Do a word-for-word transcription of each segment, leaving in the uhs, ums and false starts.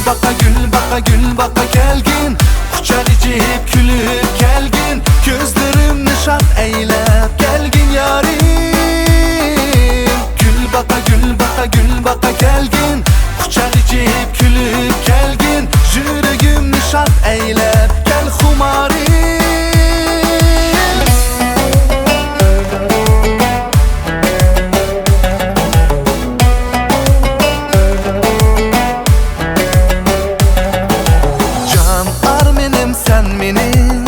باقا گۈل، باقا گۈل، باقا كەلگىن، قۇچاق ئېچىپ كۈلۈپ كەلگىن، كۆزلىرىمنى شاد ئەيلەپ كەلگىن يارىم. گۈل باقا گۈل، باقا گۈل، باقا كەلگىن، قۇچاق ئېچىپ كۈلۈپ كەلگىن، يۈرىكىمنى شاد ئەيلەپ كەل خۇمارىم. جان ئارمىنىم سەن مېنىڭ،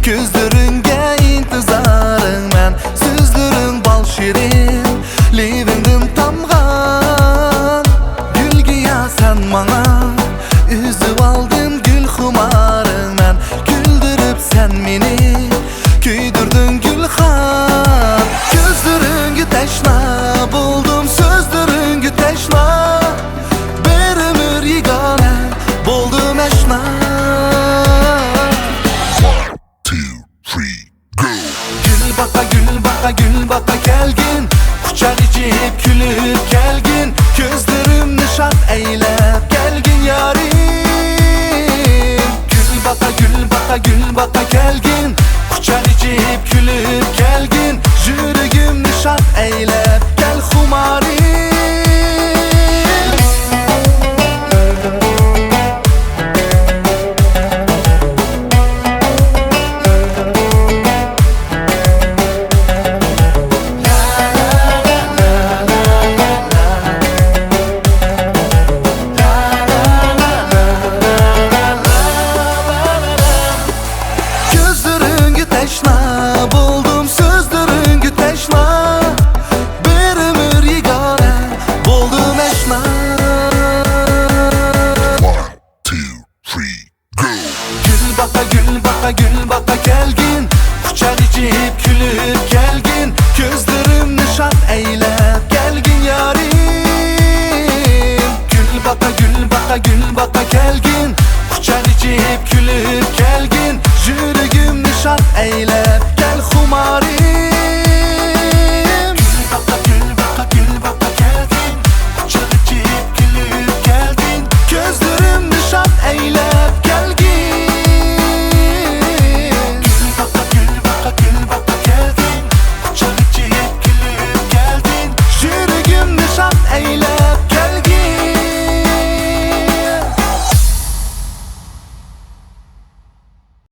كۆزلىرىڭگە ئىنتىزارىڭمەن، سۆزلىرىڭ بال شېرىن، لېۋىڭدىن تامغان گۈلگىياھ سەن ماڭا.